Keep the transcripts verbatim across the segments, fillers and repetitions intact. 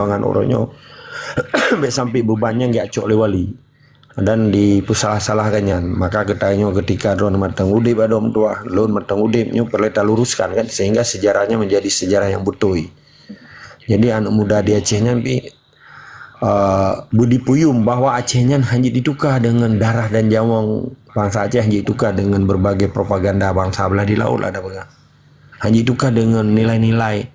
perjuangan uroe nyoe, bèk sampai beban nyan geujak cok lé wali dan dipeusalah-salahkan nyan. Maka geutanyoe ketika droeneuh mantong udeb, adoe meutuah, lôn mantong udeb, nyoe peureulèe taluruskan kan, sehingga sejarahnya menjadi sejarah yang beutôi. Jadi aneuk muda di Aceh nyan pih, uh, beudipuyum bahwa Aceh nyan hana jeuet dituka deungon darah dan nyawöng bansa Aceh, hana jeuet dituka deungon berbagai propaganda bansa blah di laôt lah, dak peugah. Hana jeuet dituka deungon nilai-nilai,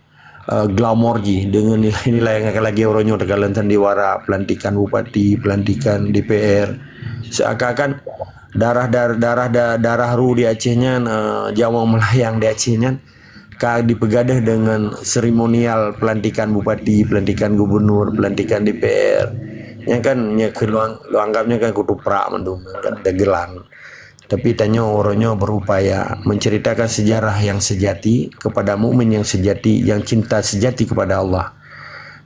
uh, glamour jih, deungon nilai-nilai nyang lagèe uroe nyoe takalon sandiwara, pelantikan bupati, pelantikan D P R. Seakan-akan darah, dar-, darah, da-, darah ru di Aceh nyan, uh, nyawöng meulayang di Aceh nyan ka dipeugadöh deungon seremonial pelantikan bupati, pelantikan gubernur, pelantikan D P R. Nyan kan, nyan keu lôn, lôn anggap nyan kan keutuprak mandum, kan dagelan. Tapi tanyoe uroe nyoe berupaya menceritakan sejarah yang sejati kepada mukmin yang sejati, yang cinta sejati kepada Allah.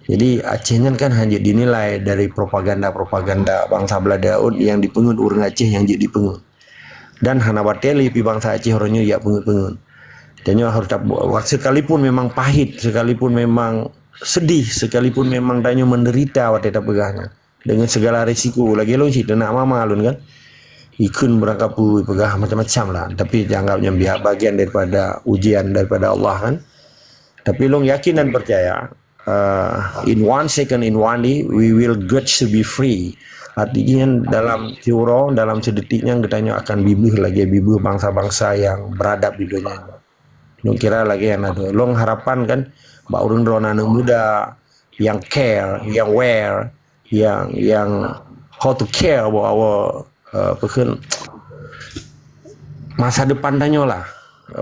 Jadi Aceh nyan kan hana jeuet dinilai dari propaganda-propaganda bansa blah di laôt nyang dipeungeut ureueng Aceh nyang jeuet dipeungeut. Dan hana batèe lé pih bansa Aceh uroe nyoe jak peungeut-peungeut. Tanyoe harus tap-, sekalipun memang pahit, sekalipun memang sedih, sekalipun memang tanyoe menderita watèe tapeugah nyan. Dengan segala risiko, lagèe lôn cit, aneuk mama lôn kan. Ikheun beurangkapeue, peugah macam-macam lah. Tapi dianggap nyan biak bagian daripada ujian daripada Allah kan. Tapi lôn yakin dan percaya, uh, in one second, in one day, we will get to be free. Artinya dalam siuroe, dalam sidetik nyan geutanyoe akan bibeuh lagèe bibeuh bansa-bansa nyang beradab di donya nyoe. Lôn kira lagèe nyan ado. Lôn harapan kan bak ureueng droeneuh aneuk muda nyang care, nyang aware, nyang, nyang how to care about our, uh, apa kheun, masa depan tanyoe lah.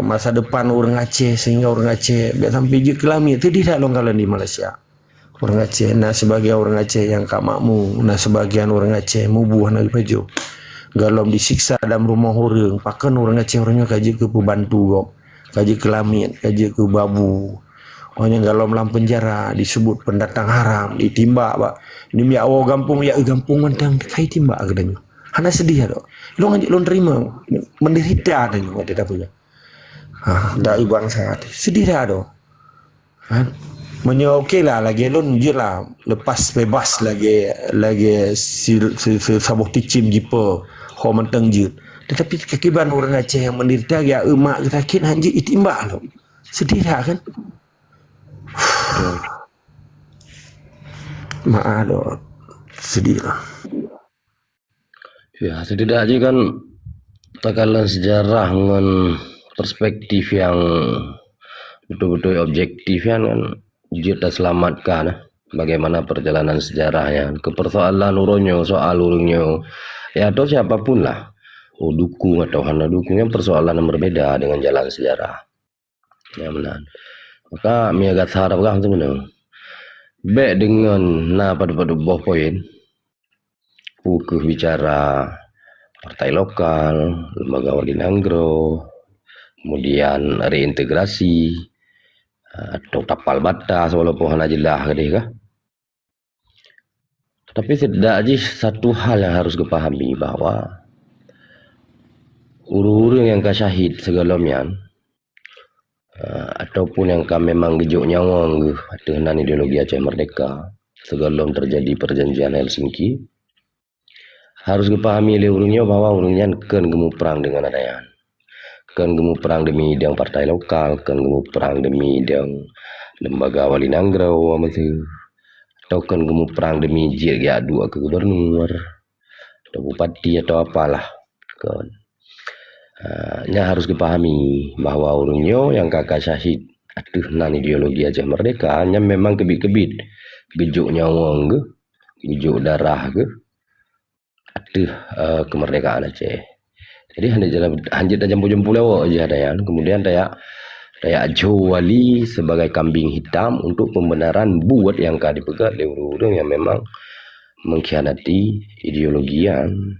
Masa depan ureueng Aceh, sehingga ureueng Aceh bèk sampai jeuet keu lamiet. Teuh di that lôn kalon di Malaysia. Ureueng Aceh, na sebagian ureueng Aceh nyang ka makmu, na sebagian ureueng Aceh mubuh hana geupajoh. Gohlom disiksa dalam rumoh ureueng, pakon ureueng Aceh uroe nyoe ka jeuet keu peubantu gob, ka jeuet keu lamiet, ka jeuet keu babu. Oh nyang gohlom lam penjara, disebut pendatang haram, ditimbak bak, dimiak woe gampông, jak u gampông mantong, ka itimbak geutanyoe. Hana sedih dak? Lôn jeuet lôn terima, menderita tanyoe watèe tapeugah. Ha, dak u bansa, sedih dak dak? Ha? Meunyoe oke lah, lagèe lôn jeuet lah, lepas bebas lagèe, lagèe si, si, si saboh ticim jipo, ho mantong jeuet. Tetapi kakiban ureueng Aceh nyang menderita, ya, emak sakét han jeuet itimbak lom. Sedih dak kan? Maaf dok, sedih lah. Ya, setidak jih kan takalon sejarah ngon perspektif nyang beutôi-beutôi objektif nyan kan jeuet taseulamatkan, eh, bagaimana perjalanan sejarah nyan. Keu persoalan uroe nyoe, soal ureueng nyoe, ya, atau siapa pun lah, oh, dukung atau hana dukung, nyan persoalan nyang berbeda dengan jalan sejarah. Ya, meunan. Maka, meunyoe gata harab gah macam mana? Bèk deungon na padub-padub boh poin. Peu kheueh bicara partai lokal, lembaga wali nanggroe, kemudian reintegrasi, atau tapal batas walaupun hana jelas gadeh kah. Tapi setidak jih satu hal nyang harus geupahami bahwa ureueng-ureueng nyang ka syahid sigohlom nyan, eh, ataupun nyang ka memang geujok nyawöng geuh ateueh nan ideologi Aceh Merdeka sigohlom teujadi perjanjian Helsinki, harus geupahami lé ureueng nyoe bahwa ureueng nyan kon geumuprang deungon ata nyan. Kon geumuprang demi idong partai lokal, kon geumuprang demi idong lembaga wali nanggroe, atau kon geumuprang demi jeuet geuduek keu gubernur, atau bupati, atau apalah. Kon. Ha, nyan harus geupahami bahwa ureueng nyoe nyang ka, ka syahid ateueh nan ideologi Aceh Merdeka, nyan memang keubiet-keubiet geujok nyawöng geuh, geujok darah geuh, ateueh, eh, kemerdekaan Aceh. Jadi, han jeuet tajampu-jampu lé awak jih ata nyan. Kemudian tajak, tajak jok wali sebagai kambing hitam untuk pembenaran buet nyang ka dipeugöt lé ureueng-ureueng nyang memang mengkhianati ideologi nyan.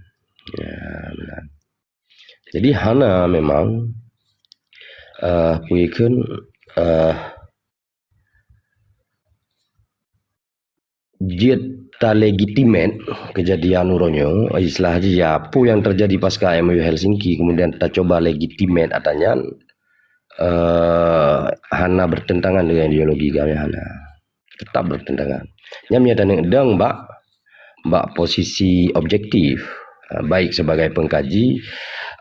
Ya, meunan. Jadi, hana memang, eh, peue kheun, eh, jeuet talegitimate kejadian uroe nyoe, istilah jih ya, peue nyang terjadi pasca M O U Helsinki, kemudian tacoba legitimate ata nyan, eh, hana bertentangan dengan ideologi kami, hana. Tetap bertentangan. Nyan meunyo taneuk dong bak, bak posisi objektif, ha, baik sebagai pengkaji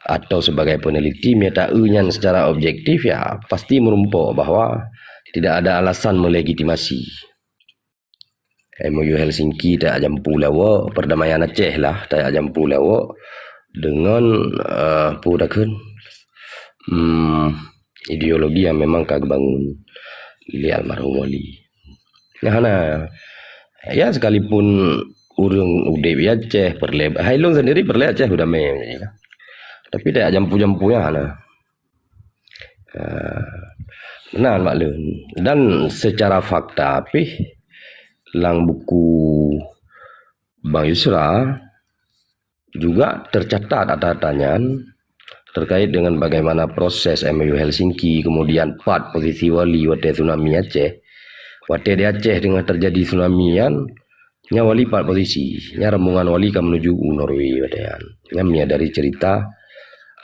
atau sebagai peneliti, meunyo ta-eu nyan secara objektif, ya pasti meurumpok bahwa tidak ada alasan melegitimasi. M O U Helsinki tajak jampu lé awak, perdamaian Aceh lah tajak jampu lé awak dengan, eh, peue takheun, hmm, ideologi yang memang ka geubangun lé almarhum Wali. Nah, hana. Ya, sekalipun ureuëng udeb di Aceh, peureulée, hai lôn sendiri peureulée Aceh udamé. Tapi tajak jampu-jampu nyan hana. Ah, meunan mak lôn. Dan secara fakta pih lam buku Bang Yusra juga tercatat ata-ata nyan terkait dengan bagaimana proses M O U Helsinki, kemudian pat posisi Wali watée tsunami Aceh. Watée di Aceh teungoh terjadi tsunami nyan, nyan Wali pat posisi, nyan rombongan Wali ka menuju u Norway watée nyan. Nyan meunyo dari cerita,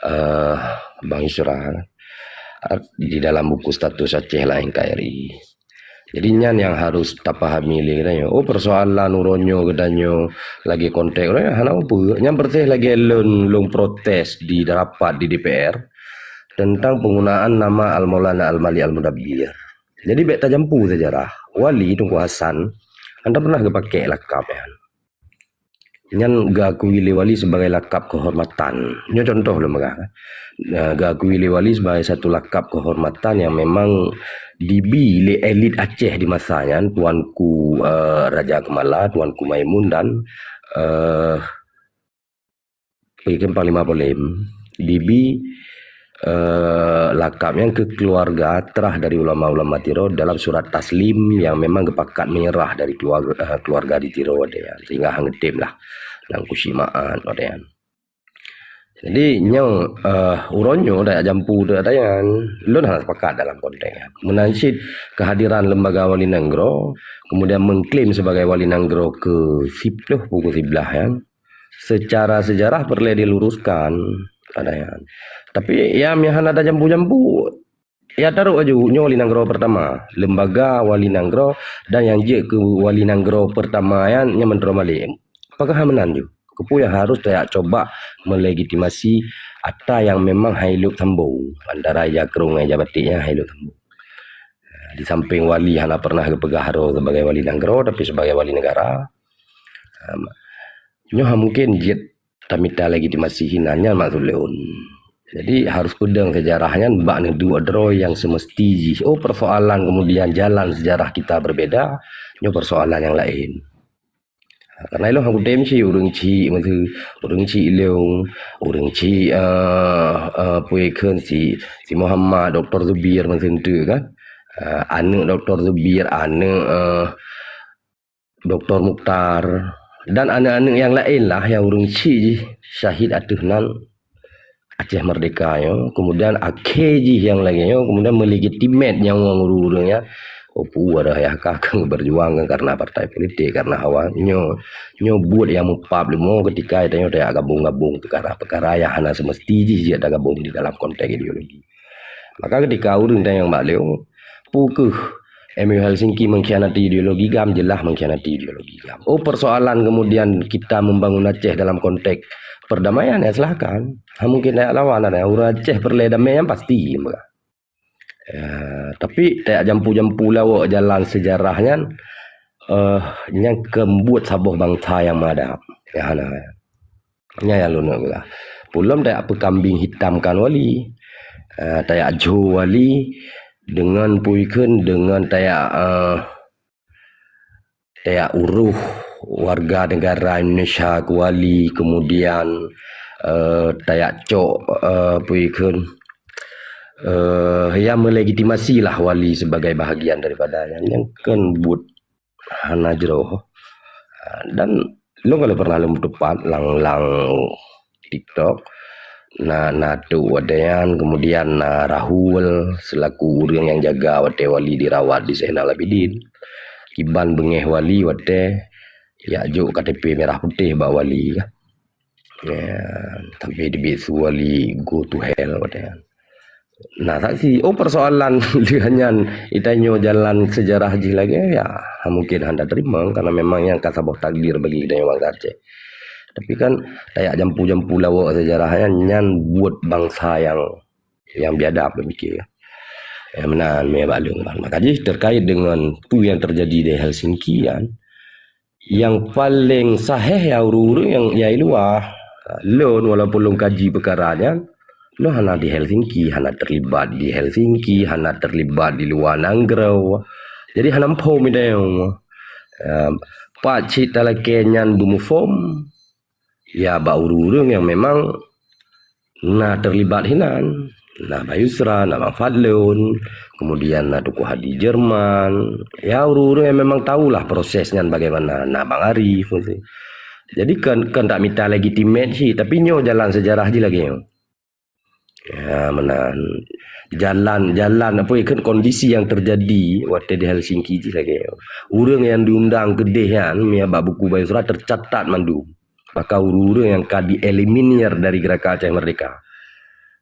eh, Bang Yusra di dalam buku Status Aceh lah N K R I. Jadi nyan yang harus tapahami lé geutanyoe. Oh, persoalan uroe nyoe geutanyoe lagée kontak uroe nyoe hana upeue. Nyan persis lagée lôn, lôn protes di rapat di D P R tentang penggunaan nama Al-Maulana Al-Malik Al-Mudabbir. Jadi bék tajampu sejarah. Wali Teungku Hasan hana pernah geupakai lakab nyan. Nyan geuakui lé Wali sebagai lakab kehormatan. Nyoe contoh lôn peugah. Nah, geuakui lé Wali sebagai satu lakab kehormatan yang memang dibi lé elit Aceh di masa nyan, Tuanku, eh, Raja Kemala, Tuanku Maimun dan, eh, Panglima Polem. Dibi, eh, lakab nyan keu keluarga terah dari ulama-ulama Tiro dalam surat taslim yang memang geupakat menyerah dari keluarga, eh, keluarga di Tiro watée nyan, sehingga han geutem lah lam Kuching Maat watée nyan. Jadi nyoe, eh, uroe nyoe tajak jampu tajak nyan, lôn hana sepakat dalam konteks nyan. Meunan cit kehadiran lembaga Wali Nanggroe, kemudian mengklaim sebagai Wali Nanggroe keu siplôh pukul siblaih nyan, secara sejarah peureulée diluruskan, ada nyan. Tapi ya, meunyo hana tajampu-jampu, ya tarok laju nyoe Wali Nanggroe pertama, lembaga Wali Nanggroe, dan nyang jeuet keu Wali Nanggroe pertama nyan, nyan meunan malik. Apakah meunan ju? Keupeue nyang harus tajak cuba melegitimasi ata nyang memang han ilôp sambong antara ija krông ngon ija baték nyang han ilôp sambong. Di samping Wali hana pernah geupeugah droe sebagai Wali Nanggroe, tapi sebagai Wali Negara. Nyoe han mungken jeuet tamita legitimasi hinan, nyan maksud lôn. Jadi harus peudong sejarah nyan bak neuduek droe nyang seumeusti jih. Oh, persoalan kemudian jalan sejarah kita berbeda, nyoe persoalan nyang laén. Karena ilôn han kutem cit ureuëng cit meusu, ureuëng cit ilôn, ureuëng cit, eh, eh, peue kheun si, si Muhammad, Doktor Zubir meusu tu kan. Eh, aneuk Doktor Zubir, aneuk, eh, Doktor Mukhtar, dan aneuk-aneuk nyang laén lah nyang ureuëng cit jih syahid ateueh nan Aceh Merdeka nyoe, kemudian akhé jih nyang lagée nyoe, kemudian melegitimate nyang ureuëng-ureuëng nyan, oh, peue dah yah ka keu berjuang kan karena partai politik, karena hawa nyoe, nyoe buet nyang meupab leumo ketika tanyoe tajak gabong-gabong peukara-peukara nyang hana seumeusti jih jeuet tagabong di dalam konteks ideologi. Maka ketika ureuëng tanyong bak lôn, peue keuh M U Helsinki mengkhianati ideologi GAM, jelas mengkhianati ideologi GAM. Oh, persoalan kemudian kita membangun Aceh dalam konteks perdamaian, ya silahkan. Ha, mungkin tajak lawan ada. Ureuëng Aceh peureulée damé nyan pasti, meuga. Ya, tapi tajak jampu-jampu lé awak jalan sejarah nyan, eh, nyan keu buet saboh bansa nyang meuadab. Ya, hana. Nyan nyang lôn peugah. Peulom tajak peukambing hitamkan Wali. Eh, tajak jo Wali dengan peue kheun, dengan tajak, eh, tajak uroh warga negara Indonesia keu Wali, kemudian, eh, tajak cok, eh, peue kheun, eh, ya melegitimasi lah Wali sebagai bahagian daripada nyan, nyan kheun buet hana jroh. Dan lôn ka lheueh pernah lôn meutupat lam, lam TikTok. Na, na Tuk Wadean, kemudian na Rahul selaku ureuëng nyang jaga watée Wali dirawat di Zainal Abidin. Kiban beungéh Wali watée jak jok K T P merah putih bak Wali kan. Ya, tapi dibiet su Wali go to hell watée nyan. Nah, saksi. Oh, persoalan lheueh nyan, itanyoe jalan sejarah jih lagée, ya, mungkin hana teurimong, karena memang nyang ka saboh takdir bagi geutanyoe bansa Aceh. Tapi kan, tajak jampu-jampu lawok sejarah nyan, nyan buet bansa nyang, nyang biadab, beupiké. Ya, meunan, meubalueng. Maka jih terkait dengan peue nyang terjadi di Helsinki nyan, nyang paleng sahih ya ureuëng-ureuëng nyang, nyang i luwa. Lôn, walaupun lôn kaji peukara nyan, lôn hana di Helsinki, hana terlibat di Helsinki, hana terlibat di luwa nanggroe. Jadi hana muphom idéh. Em, pat cit talakée nyan beumuphom, ya, bak ureuëng-ureuëng nyang memang na terlibat hinan. Na Bang Yusra, na Bang Fadlun, kemudian na Teungku Hadi Jerman. Ya, ureuëng-ureuëng nyang memang tahulah proses nyan bagaimana. Na Bang Arif, gitu. Jadi, kan, kan tak mita legitimate sih, tapi nyoe jalan sejarah jih lagée nyoe. Ya, meunan. Jalan, jalan, apa ikon kondisi yang terjadi watée di Helsinki jih lagée nyoe. Ureuëng nyang diundang keudeh nyan, mia bak buku Bang Yusra tercatat mandum. Maka ureuëng-ureuëng nyang ka dieliminir dari Gerakan Aceh Merdeka,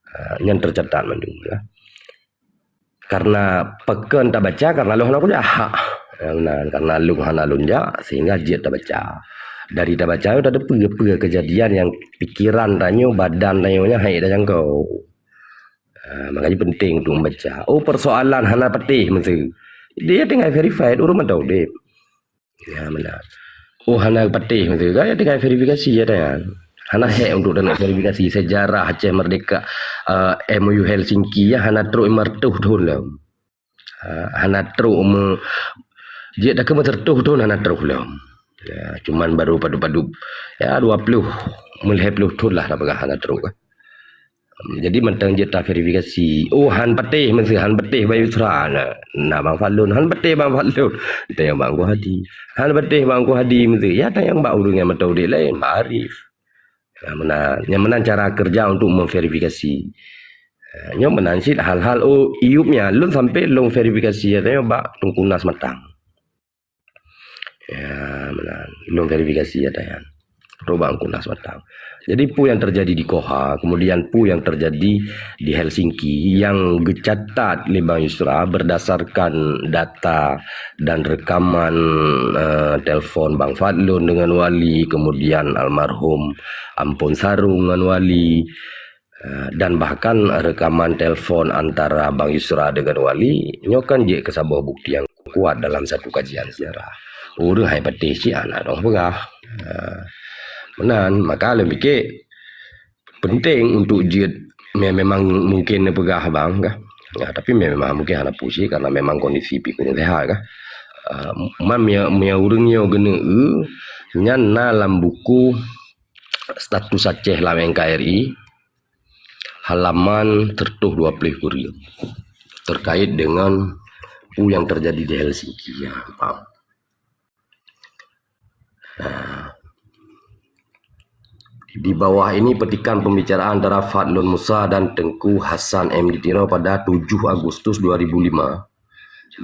ha, nyan tercatat mandum, ya. Karena pakon tabaca, karena lôn hana kuliah. Ya, meunan, karena lôn hana lôn jak, sehingga jeuet tabaca. Dari tabaca nyoe tateupeue peue kejadian nyang pikiran tanyoe, badan tanyoe nyan hana tajangkau. Ha, makanya penting untuk membaca. Oh, persoalan hana patéh meusu. Dia tinggal verified, ureuëng mantong udeb. Ya, meunan. Oh, hana patéh meusu, kan? Ya, tinggai verifikasi, ya, kan? Hana hek untuk taneuk verifikasi sejarah Aceh Merdeka, eh, M O U Helsinki, ya, hana trok lima reutôh thon lom. Ha, hana trok me-, jeuet dah ke meureutôh thon hana trok lom. Ya, cuman baru padub-padub, ya, dua puluh, meulhèe ploh thon lah, dah peugah hana trok, kan? Jadi, mantong jeuet taverifikasi. Oh, han patéh meusu, han patéh Bang Yusra. Na, na Bang Fadlun, han patéh Bang Fadlun. Tanyong Bang Teungku Hadi. Han patéh Bang Teungku Hadi meusu. Ya, tanyong bak ureuëng nyang mantong udeb laén, Bang Arif. Nah, meunan, nyang meunan cara kerja untuk memverifikasi. Nah, nyoe meunan cit hal-hal, oh, iyup nyan, lôn sampai lôn verifikasi, ya, tanyong bak Teungku Nas Matang. Ya, meunan. Lôn verifikasi, ya, tanyong. Coba Teungku Nas Matang. Jadi, peue nyang terjadi di Koha, kemudian peue nyang terjadi di Helsinki, nyang geucatat lé Bang Yusra berdasarkan data dan rekaman, eh, telepon Bang Fadlun dengan Wali, kemudian almarhum Ampon Sarung ngon Wali, eh, dan bahkan rekaman telepon antara Bang Yusra dengan Wali, nyoe kan jeuet keu saboh bukti nyang kuat dalam satu kajian sejarah. Ureuëng hai patéh cit hana dong peugah. Ha. Meunan, maka lôn piké penting untuk jeuet me-, memang mungkin neupeugah bang kah. Ya, tapi me-, memang mungkin hana pusing karena memang kondisi pih kurang sehat kah. Ah, man mia, mia ureuëng nyoe geuneuk, eh, nyan na lam buku status Aceh lam N K R I, halaman seratus dua puluh kureueng, terkait dengan peue nyang terjadi di Helsinki. Ya, paham. Nah, di bawah ini petikan pembicaraan antara Fadlun Musa dan Teungku Hasan M di Tiro pada tujuh Agustus dua ribu lima,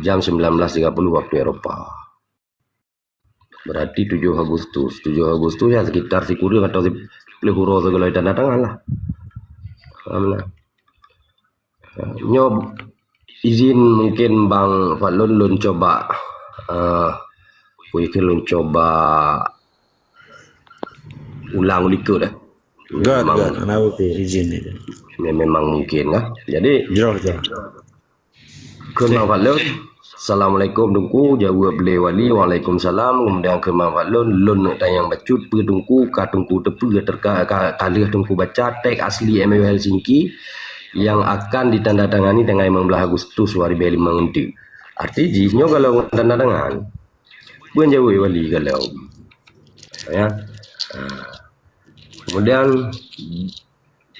jam sembilan belas tiga puluh waktu Eropa. Berarti tujuh Agustus. Tujuh Agustus ya sekitar sikureueng atau siploh uroe sigohlom tanda tangan lah. Paham lah. Nyoe izin mungkin Bang Fadlun lôn coba, eh, mungkin lôn coba ulang likot dah. Göt, memang göt. Kenapa tu izin itu? Memang mungkin lah. Jadi, jroh, jroh. Kheun Bang Fadlun, "Assalamualaikum Teungku," jaweueb lé Wali, "Waalaikumsalam." Kemudian kheun Bang Fadlun, "Lôn neuk tanyong bacut peue Teungku, ka Teungku teupeue terka-, ka, ka lheueh Teungku baca teks asli M O U Helsinki nyang akan ditandatangani tanggai limong blaih Agustus dua ribu lima ngon teuk." Arti jih nyoe kalau tanda tangan. Peue jaweueb Wali kalau. Ya. Ha. Kemudian,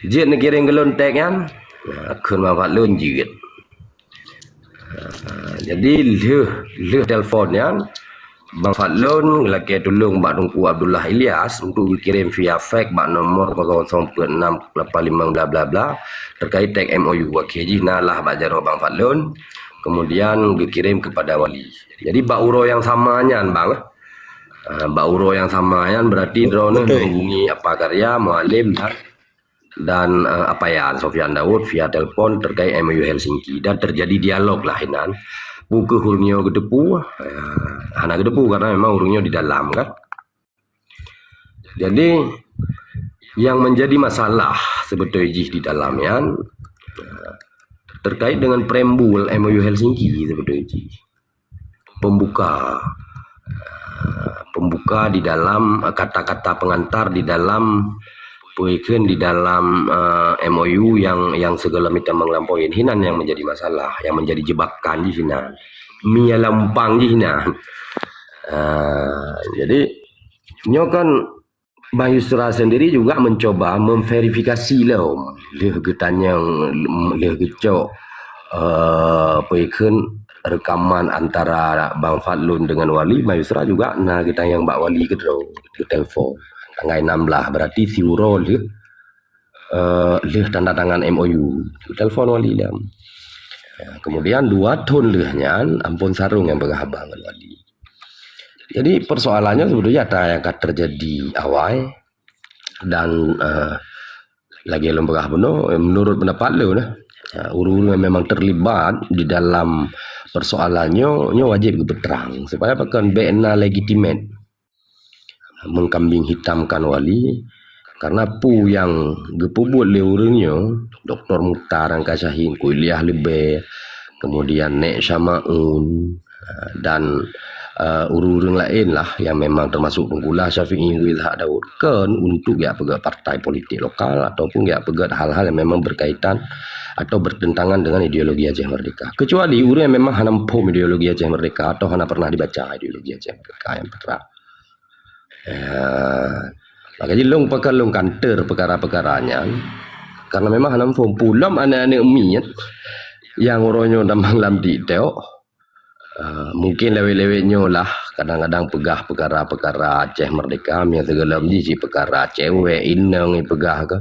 jeuet neukirém keu lôn teks nyan, nah, kheun Bang Fadlun jeuet. Nah, jadi lheueh, lheueh telepon nyan, Bang Fadlun lakée tulông bak Teungku Abdullah Ilyas untuk geukirém via fax bak nomor kosong kosong empat enam lapan lima bla bla bla terkait teks M O U. Akhé jih na lah bak jaroe Bang Fadlun, kemudian geukirém kepada Wali. Jadi bak uroe nyang sama nyan, Bang, ah, bak uroe nyang sama nyan berarti droeneuh menghubungi Apa Karya, Mualem dan dan uh, Apayan Sofyan Daud via telepon terkait M O U Helsinki dan terjadi dialog lah inan. Bukan ureuëng nyoe geuteupeue, uh, hana geuteupeue karena memang ureuëng nyoe di dalam kan. Jadi yang menjadi masalah sebetulnya jih di dalam nyan uh, terkait dengan preambul M O U Helsinki sebetulnya jih. Pembuka. Uh, pembuka di dalam uh, kata-kata pengantar di dalam poikon di dalam uh, M O U yang yang segala macam mengelampaui hinan yang menjadi masalah, yang menjadi jebakan di hinan. Mia lampang di hinan. Uh, jadi nyoe kan Bang Yusra sendiri juga mencoba memverifikasi lom leh geutanyong leh geucok uh, poikon rekaman antara Bang Fadlun dengan Wali, Bang Yusra juga na geutanyong bak Wali keudroe, geutelepon. Tanggai enam belas berarti siuroe leh uh, leh tanda tangan M O U. Geutelepon Wali lom. Ya, kemudian dua tahun leh nyan Ampon Sarong yang peugah haba ngon Wali. Jadi persoalannya sebetulnya ada yang akan terjadi awai dan uh, lagi lom peugah bunoe menurut pendapat lôn nah. Uh, ureuëng yang memang terlibat di dalam persoalan nyoe, nyoe wajib geupeterang supaya pakon bek na legitimate mengkambing hitamkan Wali karena pu yang geupubuet lé ureuëng nyoe, Doktor Mukhtar Angka Syahin, Kuliah Leubeh, kemudian Nek Syamaun, dan uh, ureuëng-ureuëng laén lah yang memang termasuk Teungku Lah Syafi'i, Wili Hak Daud, kon untuk geujak peugét partai politik lokal ataupun geujak peugét hal-hal yang memang berkaitan atau bertentangan dengan ideologi Aceh Merdeka. Kecuali ureuëng yang memang hana muphom ideologi Aceh Merdeka atau hana pernah dibaca ideologi Aceh Merdeka yang terang. Ya. Maka jih lôn pakon lôn kanter peukara-peukara nyan karena memang hana muphom. Pulom aneuk-aneuk miet nyang uroe nyoe tamong lam TikTok. Uh, mungkin lewat-lewat nyoe lah kadang-kadang peugah peukara-peukara Aceh Merdeka, mia sigohlom jih cit peukara cewek inong ipeugah ke.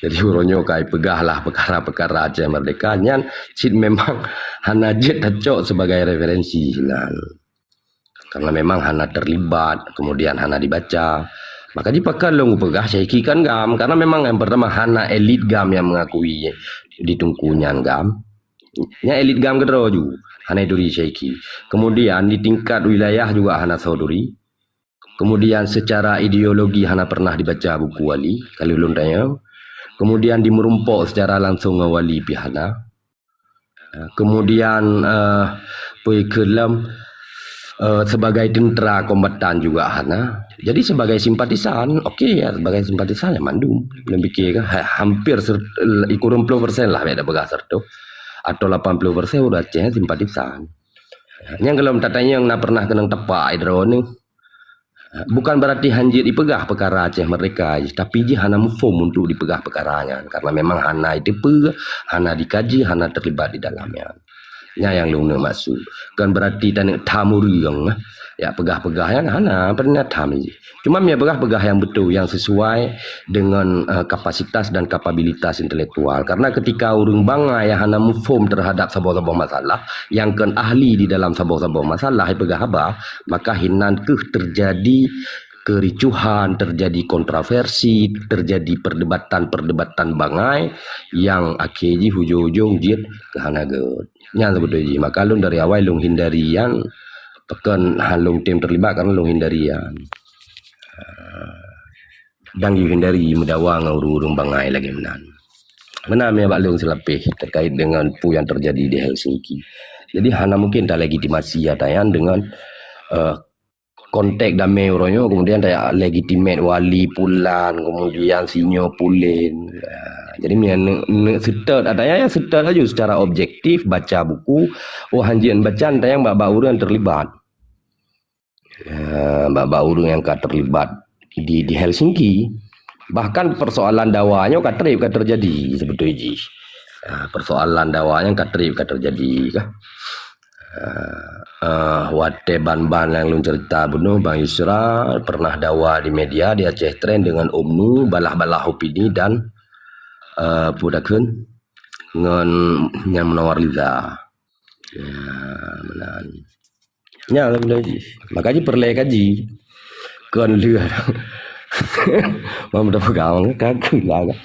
Jadi uroe nyoe kai peugah lah peukara-peukara Aceh Merdeka nyan cit memang hana jeuet tacok sebagai referensi lah. Karena memang hana terlibat, kemudian hana dibaca. Maka jih pakon lôn peugah syaiki kan GAM karena memang yang pertama hana elit GAM yang mengakui di Teungku nyan GAM. Nya elit GAM keudroe ju hana turi syaiki. Kemudian di tingkat wilayah juga hana soe turi. Kemudian secara ideologi hana pernah dibaca buku Wali kalau lôn tanyong. Kemudian dimeurumpok secara langsung ngon Wali pih hana. Kemudian uh, pui kelam uh, sebagai tentera kombatan juga hana. Jadi sebagai simpatisan, okey ya sebagai simpatisan ya mandum. Lôn pikir kan hampir kureueng puluh persen lah beda peugah serta atau lapan puluh persen udah Aceh simpatisan. Nyang kalau tatanyong na pernah kenang tepak idro ni. Bukan berarti hanjeuet dipeugah peukara Aceh Merdeka, tapi jih hana muphom untuk dipeugah peukara nyan karena memang hana iteupeue, hana dikaji, hana terlibat di dalam nyan. Nya nyang lôn maksud. Bukan berarti taneuk tham ureuëng ya peugah-peugah nyan hana pernah tham jih. Cuma mia peugah-peugah yang betul, yang sesuai dengan uh, kapasitas dan kapabilitas intelektual. Karena ketika ureuëng bangai yang hana muphom terhadap saboh-saboh masalah, yang kon ahli di dalam saboh-saboh masalah peugah haba, maka hinan keuh terjadi kericuhan, terjadi kontroversi, terjadi perdebatan-perdebatan bangai yang akhir jih ujung-ujung jeuet keu hana gét. Nyan sebetulnya jih. Maka lôn dari awai lôn hindari yang pakon hana lôn tem terlibat karena lôn hindari yang. Dan hindari meudawa ngon ureuëng-ureuëng bangai lagée meunan. Meunan mia bak lôn seulapeh terkait dengan peue nyang terjadi di Helsinki. Jadi hana mungkin talegitimasi ata nyan dengan uh, konteks damai uroe nyoe kemudian talegitimate wali pulan kemudian sinyo pulen. Uh, jadi mia neuk seutôt ata nyan seutôt laju secara objektif baca buku, oh hanjeuet baca ata nyan bak-bak ureuëng terlibat. Uh, bak-bak ureuëng nyang ka terlibat di, di Helsinki. Bahkan persoalan dawa nyoe ka treb ka terjadi sebetulnya jih. Uh, persoalan dawa nyan ka treb ka terjadi kah. Uh, uh, watée ban-ban nyang lôn cerita bunoe Bang Yusra pernah dawa di media di Aceh Trend dengan Omnu, Balah-Balah Opini dan uh, Pudakun ngon Nyang Munawar Liza. Ya, meunan. Nya alhamdulillah jih. Maka jih perlée kaji. Kon lheueh. Mam dah pegang ka gila kan.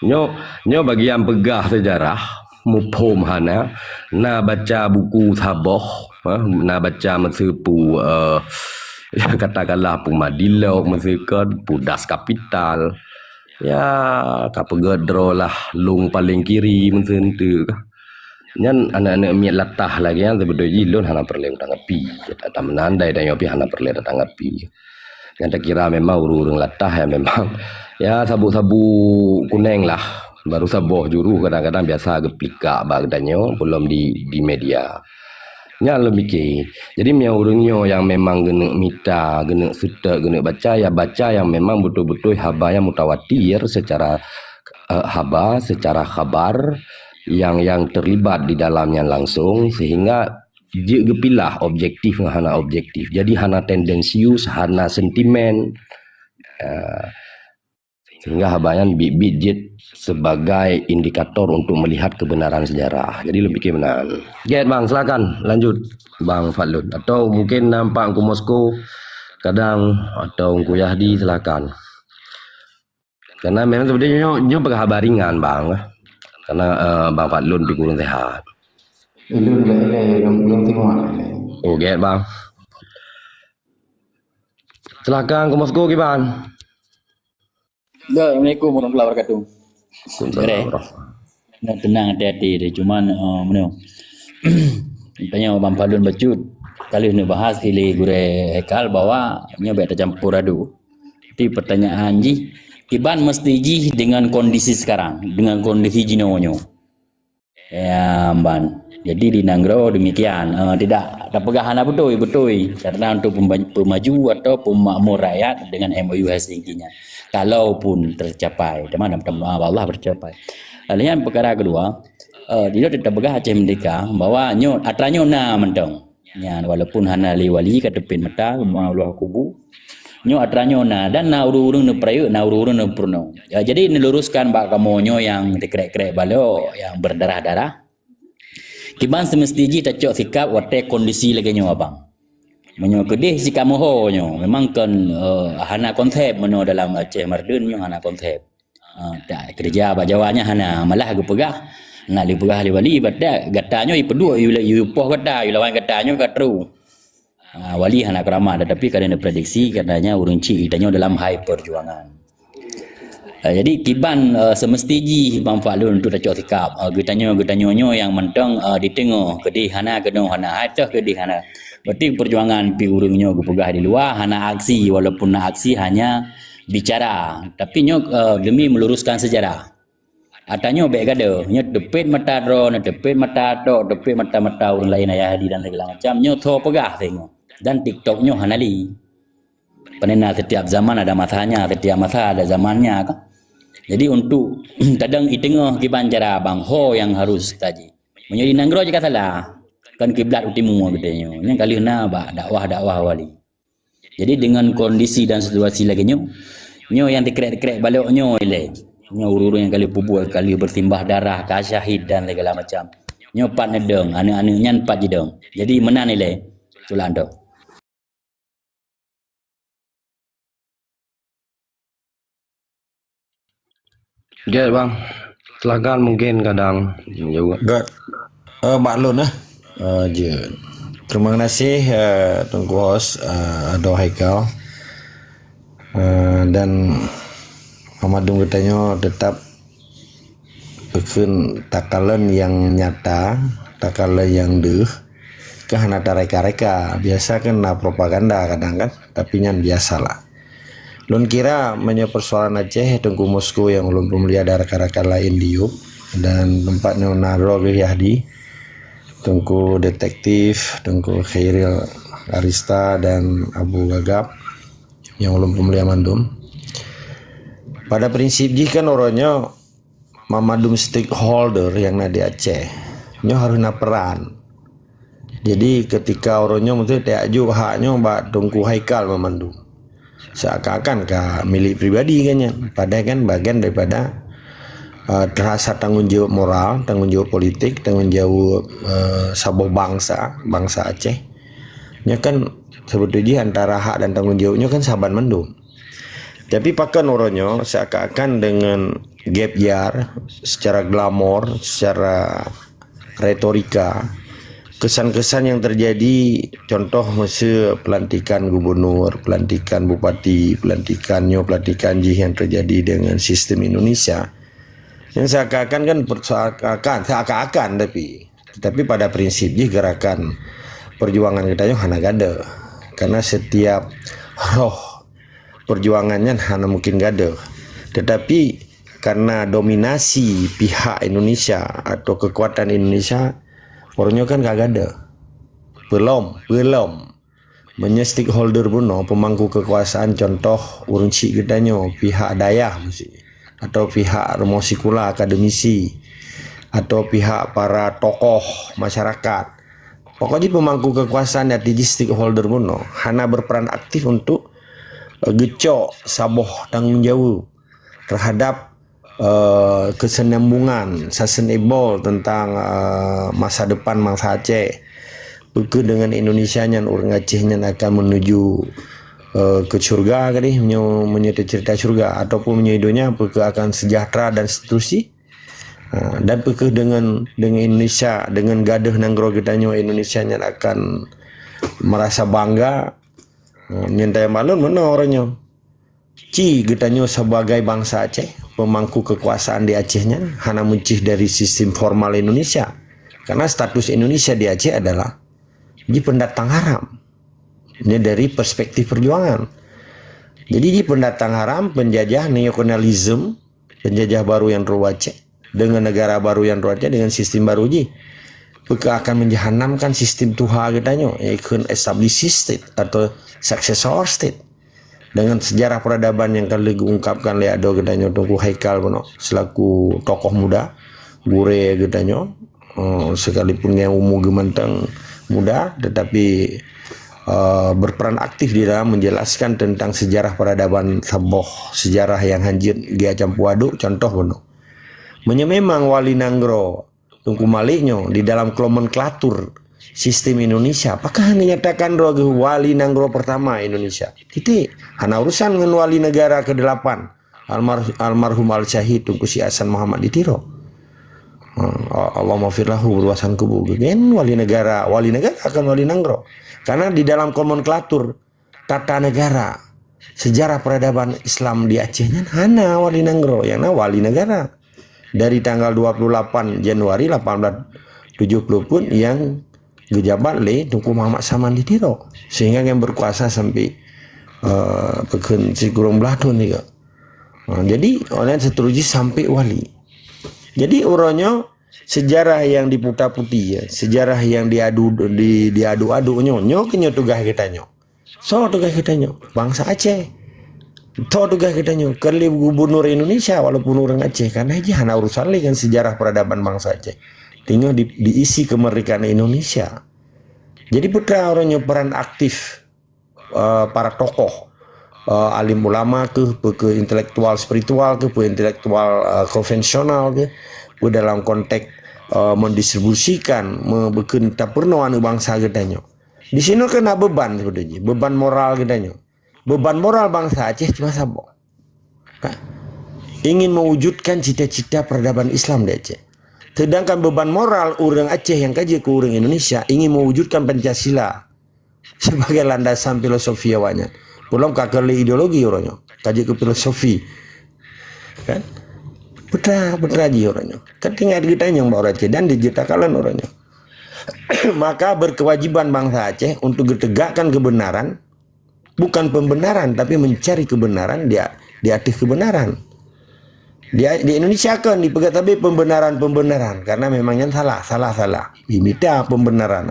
Nyo, nyo bagian peugah sejarah, muphom hana, na baca buku saboh, ha, na baca meuseue pu, eh, katakanlah pu Madilog meuseue kon, pu Das Kapital. Ya, ka peugah droe lah lôn paleng kiri meuseue tu. Nyan aneuk-aneuk miet latah lagèe nyan seubeutôi jih lôn hana peureulèe tatanggapi. That meunan dai tanyoe pih hana peureulèe tatanggapi. Nyan takira memang ureueng-ureueng latah nyang memang ya sabu-sabu kuneng lah. Baru saboh jurôh kadang-kadang biasa geuplikak bak geutanyoe, peulom di, di media. Nyan lôn pike. Jadi meunyoe ureueng nyoe nyang memang geuneuk mita, geuneuk seutôt, geuneuk baca, ya baca nyang memang beutôi-beutôi haba nyang mutawatir secara, eh, haba, secara khabar yang, yang terlibat di dalam nyan langsung sehingga jeuet geupilah objektif ngon hana objektif. Jadi hana tendensius, hana sentimen. Eh, Sehingga haba nyan biet-biet jeuet sebagai indikator untuk melihat kebenaran sejarah. Jadi lôn pike meunan. Gèt bang, silakan lanjut bang Fadlun. Atau mungkin nampak Teungku Moskow kadang atau Teungku Yahdi, silakan. Karena memang sebenarnya nyoe, nyoe peugah haba ringan bang. Karena eh, bang Fadlun pih kurang sehat. Ilun lé ilé ilun ilun timua. Oh, gèt bang. Silakan Teungku Moskow kiban. Assalamualaikum warahmatullahi wabarakatuh. Waalaikumsalam warahmatullahi. Nah, tenang, hati-hati deh. Cuman uh, mana? Tanya Bang Fadlun bacut. Kalau nak bahas kili gurèe Haikal bahwa nyoe bèk tercampur adu. Tapi pertanyaan jih, kiban mesti jih dengan kondisi sekarang, dengan kondisi jinoe nyoe. Ya, ban. Jadi di nanggroe demikian. Uh, tidak tapeugah hana beutôi, beutôi. Karena untuk pemaju atau pemakmur rakyat dengan M O U Helsinki nyan. Kalaupun tercapai, teman-teman Allah tercapai. Lalu yang perkara kedua, uh, dia tidak peugah Aceh Merdeka bahwa nyoe atra nyoe na mantong. Nyan walaupun hana lé wali ka teupet mata, Allah kubu. Nyoe atra nyoe na dan na ureueng-ureueng neupeurayeuk, na ureueng-ureueng neupeurunoe. Ya, jadi neuluruskan bak kamoe nyoe nyang teukrek-krek balok, nyang berdarah-darah. Kiban semesti jih tacok sikap watèe kondisi lagèe nyoe abang. Meunyoe keudeh si kamoe ho nyoe memang kon uh, hana konsep meunoe dalam Aceh Mardin nyoe hana konsep. Uh, tak kerja bak Jawa nyan hana, malah geupeugah nak dipeugah lé wali badak gata nyoe ipeuduek yu poh gata yu lawan gata nyoe ka tru. Uh, wali hana keuramat tetapi kadang diprediksi katanya ureueng cik geutanyoe dalam hai perjuangan. Uh, jadi kiban uh, semesti jih Bang Fadlun untuk tacok sikap. Uh, geutanyoe geutanyoe nyoe nyang mantong uh, di teungoh keudeh hana keunoe hana hai teuh keudeh hana. Berarti perjuangan pi ureueng nyoe geupeugah di luar hana aksi walaupun na aksi hanya bicara tapi nyoe uh, demi meluruskan sejarah. Atra nyoe bèk gadoh, nyoe teupet mata droe, nyoe teupet mata tok, teupet mata-mata ureueng laén ayah di dan segala macam. Nyoe tho peugah singoh. Dan TikTok nyoe hana li. Penena setiap zaman ada masanya, setiap masa ada zamannya kan. Jadi untuk tadang iteungoh kiban cara bang ho yang harus taji. Meunyoe di nanggroe jika salah, kan kiblat utimu geutanyoe. Nyang ka lheueh na bak dakwah-dakwah wali. Jadi dengan kondisi dan situasi lagèe nyoe, nyoe nyang teukrek-krek balok nyoe ilèe. Nyoe ureueng-ureueng nyang ka lheueh peubuet, ka lheueh bersimbah darah, ka syahid dan segala macam. Nyoe pat neudong, aneuk-aneuk nyan pat jidong. Jadi meunan ilèe. Culan tu. Oke bang, silakan mungkin kadang menjawab. Good. Uh, bak lôn eh. Uh, je. Terima kasih uh, Teungku Host uh, Ado Haikal. Uh, dan Muhammad Dung katanya tetap peukheun takalon nyang nyata, takalon nyang deuh, keu hana tareka-reka. Biasa kan na propaganda kadang kan, tapi nyan biasalah. Lôn kira meunyoe peusoalan Aceh, Teungku Moskow nyang ulôn peumulia dan rakan-rakan laén di yup, dan teumpat nyoe na droe geuh Yahdi, Teungku Detektif, Teungku Khairil Arista dan Abu Gagap nyang ulôn peumulia mandum. Pada prinsip jih kan uroe nyoe mandum stakeholder nyang na di Aceh nyoe harôh na peuran. Jadi ketika uroe nyoe meusti tajok hak nyoe bak Teungku Haikal mandum. Seakan-akan ka milék pribadi kan nyan. Padahai kan bagian daripada uh, rasa tanggung jawab moral, tanggung jawab politik, tanggung jawab uh, saboh bangsa, bangsa Aceh. Nyoe kan sebetulnya antara hak dan tanggung jawab nyoe kan saban mandum. Tapi pakon uroe nyoe seakan-akan dengan gap year, secara glamor, secara retorika, kesan-kesan yang terjadi, contoh masa pelantikan gubernur, pelantikan bupati, pelantikan nyoe, pelantikan jih yang terjadi dengan sistem Indonesia, yang seakan-akan kan per-, seakan-akan, seakan-akan tapi, tetapi pada prinsip jih gerakan perjuangan kita nyoe hana gadoh. Karena setiap roh perjuangan nyan hana mungkin gadoh. Tetapi karena dominasi pihak Indonesia atau kekuatan Indonesia, uroe nyoe kan ka gadoh. Peulom, peulom. Meunyoe stakeholder bunoe, pemangku kekuasaan, contoh ureuëng chik geutanyoe, pihak dayah meusti, atau pihak rumoh sikula, akademisi, atau pihak para tokoh masyarakat. Pokok jih pemangku kekuasaan dan jih stakeholder bunoe hana berperan aktif untuk, eh, geucok saboh tanggong jaweueb terhadap, eh, kesinambungan, sustainable tentang, eh, masa depan bansa Aceh. Peukeuh dengan Indonesia nyan, ureuëng Aceh nyan akan menuju, eh, ke syurga kah, meunyoe, meunyoe teucerita syurga, ataupun meunyoe donya, peukeuh akan sejahtera dan seterusnya. Ha, dan peukeuh dengan, dengan Indonesia, dengan gadoh nanggroe geutanyoe, Indonesia nyan akan merasa bangga. Ha, nyan teumalon meunoe uroe nyoe. Ci geutanyoe sebagai bansa Aceh, pemangku kekuasaan di Aceh nyan hana meucih dari sistem formal Indonesia. Karena status Indonesia di Aceh adalah ji pendatang haram. Ini dari perspektif perjuangan. Jadi ji pendatang haram, penjajah neokolonialisme, penjajah baru yang terus Aceh, dengan negara baru yang terus Aceh, dengan sistem baru ji. Peukeuh akan menjahanamkan sistem tuha geutanyoe, yaitu established state atau successor state. Dengan sejarah peradaban yang ka lheueh geuungkapkan lé adoe geutanyoe Teungku Haikal bunoe selaku tokoh muda, gurée geutanyoe, eh, sekalipun ngon umu geuh mantong muda, tetapi, eh, berperan aktif di dalam menjelaskan tentang sejarah peradaban saboh sejarah yang hanjeuet geucampur aduk, contoh bunoe. Meunyoe memang wali nanggroe Teungku Malik nyoe di dalam nomenklatur sistem Indonesia, pakon hana nyatakan droe geuh wali nanggroe pertama Indonesia? Titik. Hana urusan ngon wali negara kedelapan, almar-, almarhum al-syahid Teungku Syekh Hasan Muhammad di Tiro. Ha, Allahumma fir lahu, luaskan kubur geuh. Kan wali negara, wali negara akan wali nanggroe. Karena di dalam nomenklatur tata negara, sejarah peradaban Islam di Aceh nyan hana wali nanggroe, nyang na wali negara. Dari tanggal dua puluh lapan Januari lapan belas tujuh puluh pun yang geujabat lé Teungku Muhammad Saman di Tiro, sehingga nyang berkuasa sampai, eh, peukheun sikureueng blaih thon juga. Ha, jadi, oleh seterusnya sampai wali. Jadi, uroe nyoe sejarah yang diputa-puti, ya, sejarah yang diadu, di, diadu-adu nyoe, nyoe keuh nyoe tugaih geutanyoe. Soe tugaih geutanyoe? Bansa Aceh. Soe tugaih geutanyoe? Keu lé gubernur Indonesia walaupun ureuëng Aceh, karena jih hana urusan lé ngon sejarah peradaban bansa Aceh. Teungoh di, diisi kemerdekaan Indonesia. Jadi peue teuma uroe nyoe peran aktif, eh, para tokoh, eh, alim ulama keuh, peue keuh intelektual spiritual keuh, peue intelektual, eh, konvensional keuh, peue dalam konteks, eh, mendistribusikan, me-, beukheun tapeurunoe aneuëk bansa geutanyoe. Di sinoe keuh na beban sebenarnya, beban moral geutanyoe. Beban moral bansa Aceh cuma saboh. Kan? Ingin mewujudkan cita-cita peradaban Islam di Aceh. Sedangkan beban moral ureuëng Aceh nyang ka jeuet keu ureuëng Indonesia ingin mewujudkan Pancasila sebagai landasan filosofi awaknyan. Peulom ka keu lé ideologi uroe nyoe, ka jeuet keu filosofi. Kan? Peue teuma, peue teuma jih uroe nyoe. Kan tinggai geutanyoe bak ureuëng Aceh dan di jeuet takalon uroe nyoe. Maka berkewajiban bansa Aceh untuk geutegakkan kebenaran, bukan pembenaran, tapi mencari kebenaran di, di ateueh kebenaran. Di, di Indonesia kan dipeugah tapi pembenaran-pembenaran, karena memang nyan salah, salah, salah. Dimita pembenaran,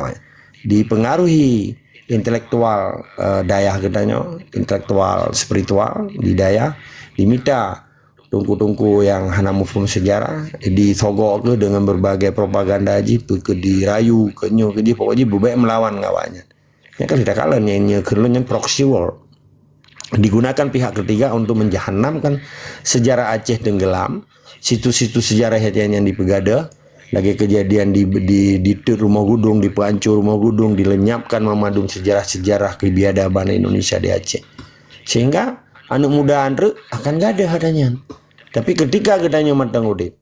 dipengaruhi intelektual, eh, dayah geutanyoe, intelektual spiritual di dayah, dimita teungku-teungku nyang hana muphom sejarah, disogok keuh dengan berbagai propaganda jih, peue keuh dirayu, keu nyoe keu jih, pokok jih beubek melawan ngon awaknyan. Nyang ka lheueh takalon nyan, nyan kheun lôn nyan proxy war. Digunakan pihak ketiga untuk menjahanamkan sejarah Aceh tenggelam, situs-situs sejarah nyang, nyang dipeugadoh, lagée kejadian di, di, diteuet rumoh gudong, dipeuancô rumoh gudong, dilenyapkan mandum sejarah-sejarah kebiadaban Indonesia di Aceh. Sehingga aneuk muda antreuk akan gadoh ata nyan. Tapi ketika geutanyoe mantong udeb,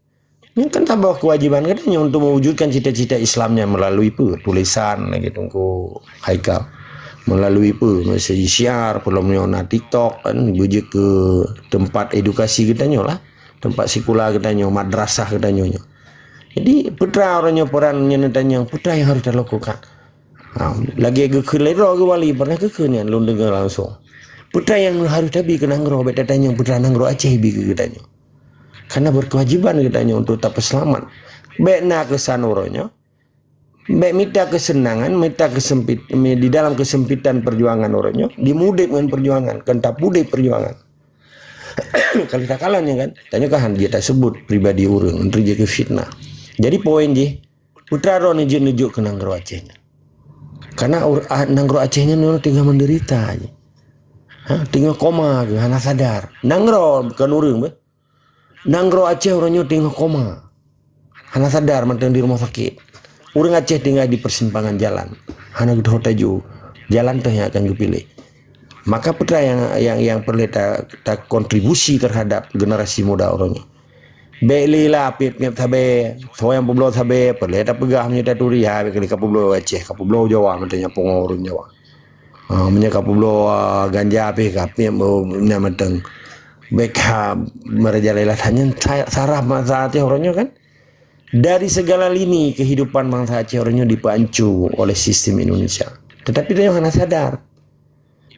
nyan kan saboh kewajiban geutanyoe untuk mewujudkan cita-cita Islam nyan melalui peue? Tulisan lagèe Teungku Haikal. Melalui peue? Meuseuji syiar, peulom nyoe na TikTok kan, beujeuet keu tempat edukasi geutanyoe lah. Tempat sikula geutanyoe, madrasah geutanyoe nyoe. Jadi, peue teuma uroe nyoe peran nyan tanyong, peue teuma nyang harôh talakukan? Ha, lagèe geukheun lé droe geuwali, pernah geukheun nyan lôn deungö langsung. Peue teuma nyang harôh tabi keu nanggroe, bèk tatanyong peue teuma nanggroe Aceh bi keu geutanyoe. Karena berkewajiban geutanyoe untuk tapeuseulamat. Bèk na keusan uroe nyoe. Bèk mita kesenangan, mita kesempit, di dalam kesempitan perjuangan uroe nyoe, diudeb ngon perjuangan, kon tapudeb perjuangan. Kalau takalon nyan kan, tanyoe kan han jeuet taseubut pribadi ureueng, nyan jeuet keu fitnah. Jadi poin jih, peue teuma droeneuh jeuet neujok keu nanggroe Aceh nyan. Karena ur-, ah, nanggroe Aceh nyan teungoh menderita jih. Ha, teungoh koma keuh, hana sadar. Nanggroe kon ureueng beh. Nanggroe Aceh uroe nyoe teungoh koma. Hana sadar mantong di rumah sakit. Ureueng Aceh tinggai di persimpangan jalan. Hana geuteupeue laju. Jalan teuh nyang akan geupiléh. Maka peue teuma nyang, nyang, nyang peureulèe ta, takontribusi terhadap generasi muda uroe nyoe. Bèk lé lah pèp-pèp sabe, soe nyang peubloe sabe, peureulèe tapeugah meunyoe taturi, ha, bèk lé kapeubloe Aceh, kapeubloe Jawa, mantong nyang pungo ureueng Jawa. Ha, meunyoe kapeubloe, ah, ganja pih, ka pih, oh, nyan mantong. Bèk ha, merajalela. Nyan sa-, sarah bansa Aceh uroe nyoe kan. Dari segala lini kehidupan bansa Aceh uroe nyoe dipeuancu oleh sistem Indonesia. Tetapi tanyoe hana sadar.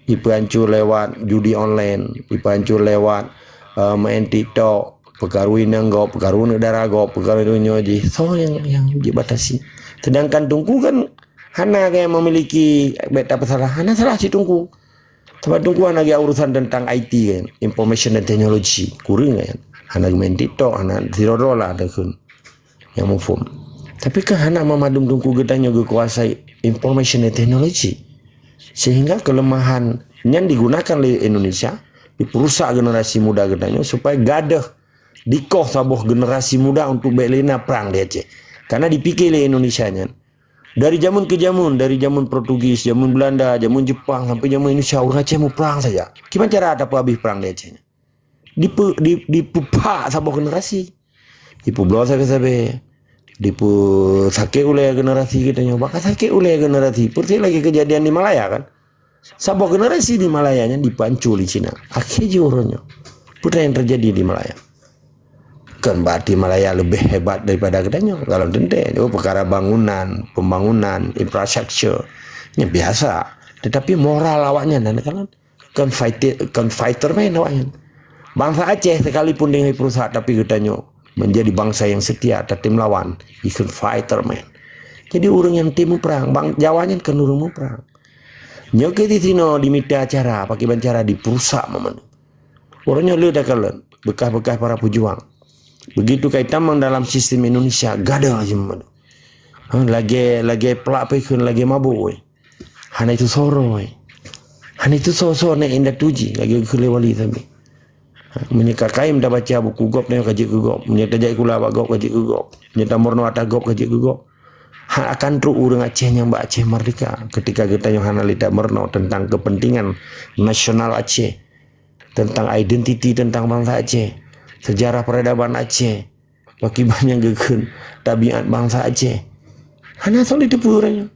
Dipeuancu lewat judi online, dipeuancu lewat, eh, main TikTok, peukaru inong gob, peukaru aneuk dara gob, peukaru donya jih. Soe nyang, nyang jibatasi? Sedangkan Teungku kan hana gaya memiliki, bèk tapeusalah, hana salah cit Teungku. Sabab Teungku hana gaya urusan tentang I T kan, information dan teknologi. Kureueng kan. Hana main TikTok, hana sidroe-droe lah takheun. Nyang muphom. Tapi kan hana meumandum Teungku geutanyoe geukuasai information dan teknologi. Sehingga kelemahan nyan digunakan lé Indonesia, dipeurusak generasi muda geutanyoe supaya gadoh dikoh saboh generasi muda untuk bèk lé na prang di Aceh. Karena dipike lé Indonesia nyan, dari jameun ke jameun, dari jameun Portugis, jameun Belanda, jameun Jepang, sampai jameun Indonesia, ureueng Aceh muprang saja. Kiban cara tapeuhabéh prang di Aceh nyan? Dipeu-, di-, dipeuphak saboh generasi. Dipeubloe sabe-sabe. Dipeusakét ulèe generasi geutanyoe. Bahkan sakét ulèe generasi. Persis lagèe kejadian di Malaya kan. Saboh generasi di Malaya nyan dipeuancu lé Cina. Akhé jih uroe nyoe. Peue nyang teujadi di Malaya? Kon berarti Malaya leubeh hebat daripada geutanyoe. Kalau teuntèe, oh, peukara bangunan, pembangunan, infrastruktur, nyan biasa. Tetapi moral awaknyan, na kalon, kon fighter, kon fighter man awaknyan. Bansa Aceh sekalipun deungon peurusak, tapi geutanyoe menjadi bangsa yang setia, tatem lawan, ikon fighter man. Jadi ureueng nyang tem muprang, bang Jawa nyan kon ureueng muprang. Nyoe keuh di sinoe dimita cara, pakriban cara dipeurusak meumandum. Uroe nyoe le takalon, bekas-bekas para pejuang. Begitu ka itamong dalam sistem Indonesia, gadoh jih meumandum. Ha, lagèe, lagèe plak pih kheun lagèe mabök, weh. Hana itu soro, weh. Hana itu soro, soro nèk indah tuji, lagèe kheun lé wali sabe. Ha, meunyoe ka kayém tabaca buku gob, nyoe ka jeuet keu gob. Meunyoe tajak sikula bak gob, ka jeuet keu gob. Meunyoe tameurunoe ateueh gob, ka jeuet keu gob. Ha, akan trok ureueng Aceh nyang bak Aceh Merdeka, ketika geutanyoe hana lé tameurunoe tentang kepentingan nasional Aceh, tentang identiti, tentang bansa Aceh, sejarah peradaban Aceh, pakriban nyang geukheun tabiat bansa Aceh. Hana soe lé teupeu ureueng nyan.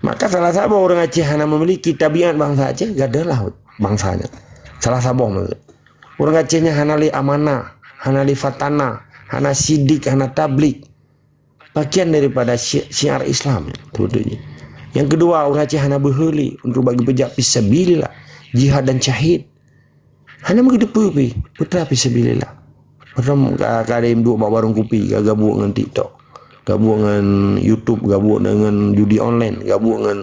Maka salah saboh ureueng Aceh hana memiliki tabiat bansa Aceh, gadoh lah bansa nyan. Salah saboh meunan. Ureueng Aceh nyan hana lé amanah, hana lé fatanah, hana sidik, hana tablig. Bagian daripada syi-, syiar Islam sebetulnya. Yang kedua, ureueng Aceh hana beuhe lé untuk bak geupeujak fisabilillah, jihad dan syahid. Hana meugeudeupeue pih, peue teuma fisabilillah. Padahai ka, ka ada yang duek bak warong kupi, ka gabuek ngon TikTok, gabuek ngon YouTube, gabuek ngon judi online, gabuek ngon